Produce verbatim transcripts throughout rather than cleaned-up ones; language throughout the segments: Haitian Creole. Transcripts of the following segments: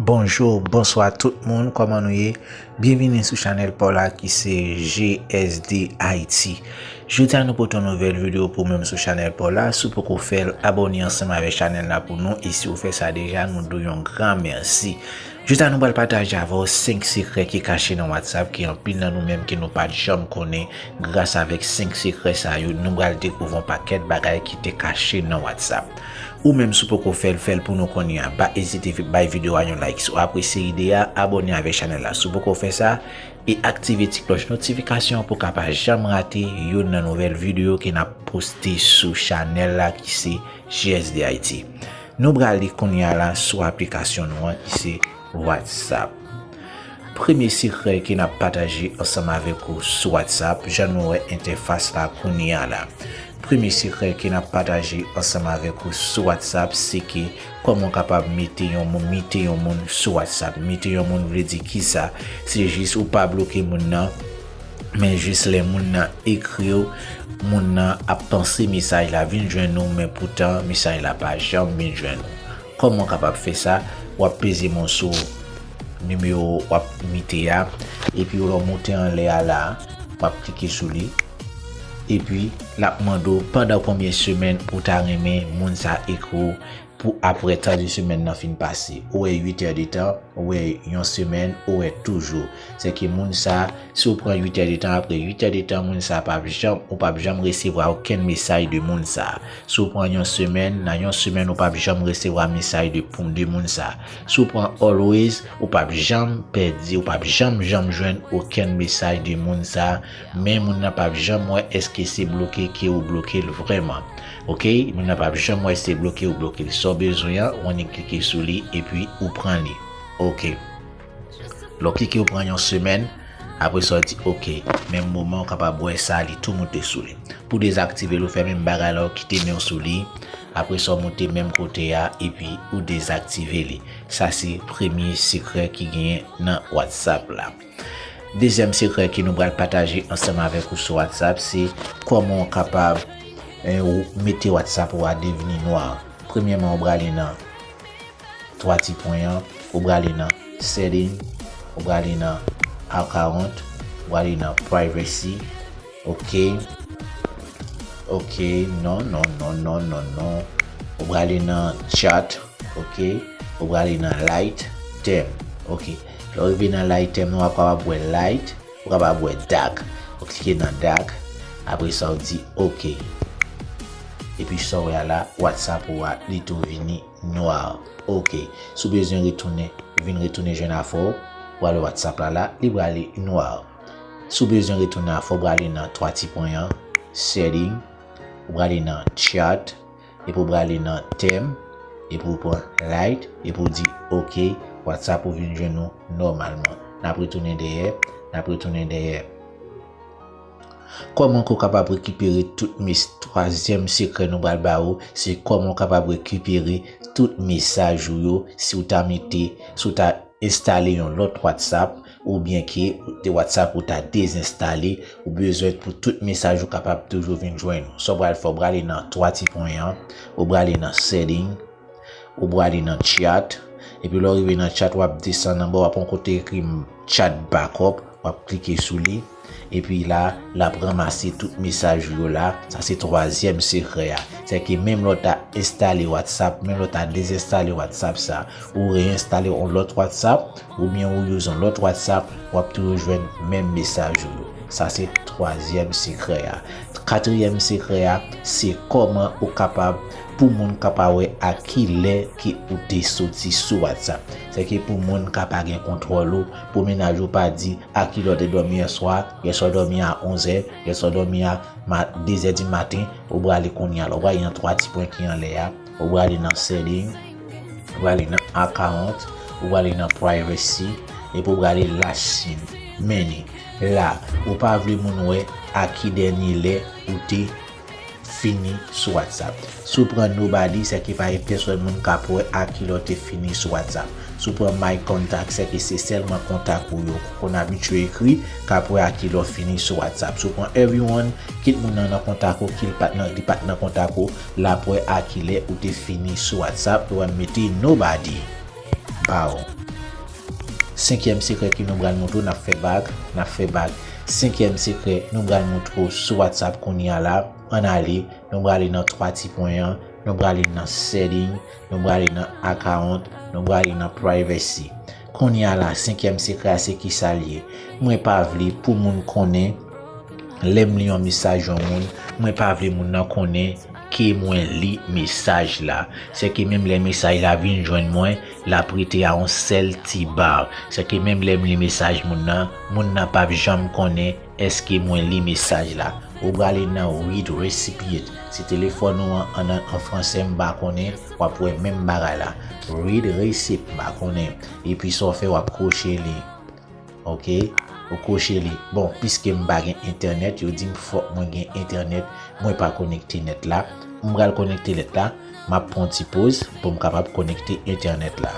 Bonjou, bonswa tout moun, kòman nou ye? Byenvini sou chanèl pa w la ki se G S D Haïti. Jodi a nou pote yon nouvèl videyo pou menm sou chanèl pa w la. Si w poko fè l, abòne ansanm avèk chanèl la pou nou. E si w fè sa deja, nou di w yon gran mèsi. Jodi a nou pral pataje avè w senk sekrè ki kache nan WhatsApp ke anpil nan nou menm ke nou pa t janm konnen. Gras avèk senk sekrè sa yo, nou pral dekouvri yon pakèt bagay ki te kache nan WhatsApp. Ou menm si w poko fè l, fè l pou nou kounye a. Pa ezite vi- bay videyo a yon like. Si w apresye ide a, abòne avèk chanèl la. Si w poko fè sa, e aktive ti klòch notifikasyon pou w ka pa janm rate youn nan nouvèl videyo ke n ap poste sou chanèl la ki se G S D Haïti. Nou pral li kounye a la sou aplikasyon nou an ki se WhatsApp. Premye sekrè ke n ap pataje ansanm avèk ou sou WhatsApp, jan nou wè entèfas la kounye a la. Premye sekrè ke n ap pataje ansanm avèk ou sou WhatsApp, se ke kòman w kapab mete yon moun, mite yon moun sou WhatsApp. Mite yon moun vle di kisa? Se jis ou pa bloke moun nan, men jis lè moun nan ekri w, moun nan ap panse mesaj la vin jwenn ou, men poutan mesaj la pa janm vin jwenn ou. Kòman w kapab fè sa? W ap peze mouso nimewo w ap mite a, epi lè w moute anlè a la, w ap klike sou li, epi l ap mande w pandan konbyen semèn ou ta renmen moun sa ekri w pou apre tan de semèn nan fin pase. Ou wè uit è de tan, ou wè yon semèn, ou wè toujou. Se ke moun sa, si w pran uit è de tan, apre uit è de tan, moun sa p ap janm, ou p ap janm resevwa okenn mesaj de moun sa. Si w pran yon semèn, nan yon semèn, ou p ap janm resevwa mesaj de, pou- de moun sa. Si w pran always, ou p ap janm pèdi, ou p ap janm, janm jwenn okenn mesaj de moun sa. Men moun nan p ap janm wè èske se bloke ke ou bloke l vrèman. Oke, moun nan p ap janm wè se bloke ou bloke l. Sa w bezwen an, ou annik klike sou li epi ou pran li. Oke. Lè w klike ou pran yon semèn, apre sa w di oke. Menm moman w kapab wè sa li tou moute sou li. Pou dezaktive l, ou fè menm bagay la, ou kite men w sou li. Apre sa w moute menm kote a epi ou dezaktive li. Sa se premye sekrè ki genyen nan WhatsApp la. Dezyèm sekrè ke nou pral pataje ansanm avèk ou sou WhatsApp se kòman w kapab eh, ou mete WhatsApp ou a devni nwa. Premyèman, ou prale nan twa ti pwen an, ou prale nan setting, ou prale nan account, ou prale nan privacy. Oke. Oke, non, non, non, non, non, non. Ou prale nan chat, oke. Ou prale nan light theme, oke. Lè w rive nan light theme, ou ap kapab wè light, ou kapab wè dark. Ou klike nan dark, apre sa w di oke. Epi sa w wè a la, WhatsApp ou a, li tou vini nwa. Oke. Si w bezwen retounen, vin retounen jwenn afè w, ou prale WhatsApp la la, li prale nwa. Si w bezwen retounen afè w, ou prale nan twa ti pwen an, setting, ou prale nan chat, epi w prale nan theme, epi w pran light, epi w di oke, WhatsApp ou vin jwenn ou nòmalman. N ap retounen dèyè, n ap retounen dèyè. Kòman ke w kapab rekipere tout mes-, twazyèm sekrè nou pral ba ou, se kòman w kapab rekipere tout mesaj ou yo, si w ta mete, si w ta enstale yon lòt WhatsApp, oubyen ke de WhatsApp ou ta dezenstale, ou bezwen pou tout mesaj ou kapab toujou vin jwenn ou. Sa w pral fè, w prale nan twa ti pwen an, ou prale nan setting, ou prale nan chat, epi lè w rive nan chat, w ap desann anba, w ap wè yon kote ekri chat backup, w ap klike sou li, epi la, l ap ranmase tout mesaj ou yo la. Sa se twazyèm sekrè a. Se ke menm lè w ta enstale WhatsApp, menm lè w ta dezenstale WhatsApp sa, ou reenstale yon lòt WhatsApp, oubyen ou use yon lòt WhatsApp, w ap toujou jwenn menm mesaj ou yo. Sa se twazyèm sekrè a. Katriyèm sekrè a, se kòman ou kapab, pou moun ka pa wè a ki lè ke ou te soti sou WhatsApp. Se ke pou moun ka pa gen kontwòl ou, pou mennaj ou pa di a ki lè w te dòmi yèswa, yèswa w dòmi a onzè, yèswa w dòmi a ma-, dezè di maten, ou prale kounye a la. Ou prale nan twa ti pwen ki anlè a, ou prale nan setting, ou prale nan account, ou prale nan privacy, epi ou prale last seen. Men li la, ou pa vle moun wè a ki dènye lè ou te fini sou WhatsApp. Si w pran nobody, se ke pa gen pèsòn moun k ap wè a ki lè w te fini sou WhatsApp. Si w pran my contact, se ke se sèlman kontak ou yo k konn abitye ekri k ap wè a ki lè w fini sou WhatsApp. Si w pran everyone, kit moun nan nan kontak ou, kit li pa t nan, li pa t nan kontak ou, l ap wè a ki lè ou te fini sou WhatsApp, ou wè m mete nobody. Ba w. Senkyèm sekrè ke nou pral montre w, n ap fè bak, n ap fè bak. Senkyèm sekrè nou pral montre w sou WhatsApp kounye a la. Ann ale, nou prale nan twa ti pwen an, nou prale nan setting, nou prale nan account, nou prale nan privacy. Kounye a la, senkyèm sekrè a se kisa l ye? Mwen pa vle pou moun konnen lè m li yon mesaj yon moun, mwen pa vle moun nan konnen ke mwen li mesaj la. Sèke menm lè mesaj la vin jwenn mwen, l ap rete a yon sèl ti bar. Sèke menm lè m li mesaj moun nan, moun nan p ap janm konnen èske mwen li mesaj la. Ou prale nan read recipient. Si telefòn ou an, an, an fransè m pa konnen, w ap wè menm bagay la. Read receipt m pa konnen. Epi sa w fè, w ap kwoche li. Ok? Ou kwoche li. Bon, piske m pa gen entènèt, yo di m fòk mwen gen entènèt, mwen pa konekte nèt la. M pral konekte nèt la, m ap pran ti poz pou m kapab konekte entènèt la.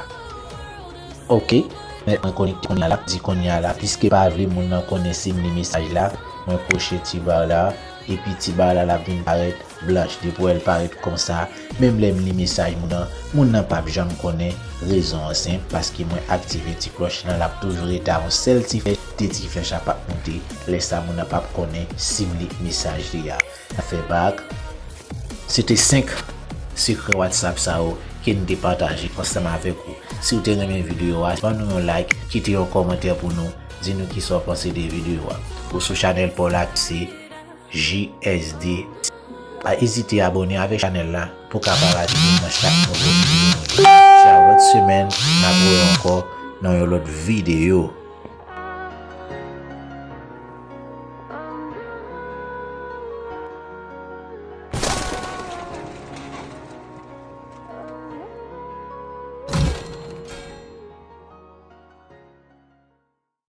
Ok, nèt mwen konekte kounye a la, di kounye a la, piske pa vle moun nan konnen si m li mesaj la, mwen kwoche ti bar la, epi ti bar la l ap vin parèt blanch. Depi w wè l parèt konsa, menm lè m li mesaj moun nan, moun nan p ap janm konnen. Rezon an senp, paske mwen aktive ti klòch lan, l ap toujou rete a yon sèl ti flèch, de ti flèch ap ap monte. Lè sa moun nan p ap konnen si m li mesaj li a. N ap fè bak. Se te senk sekrè WhatsApp sa yo ke n te pataje ansanm avèk ou. Si w te renmen videyo a, ban nou yon like, kite yon kòmantè pou nou, di nou kisa w panse de videyo a. Ou sou chanèl pa w la ki se J S D. Pa ezite abòne avèk chanèl la pou w ka pa rate youn nan chak nouvo videyo nou. Chak lòt semèn, n ap wè w ankò nan yon lòt videyo.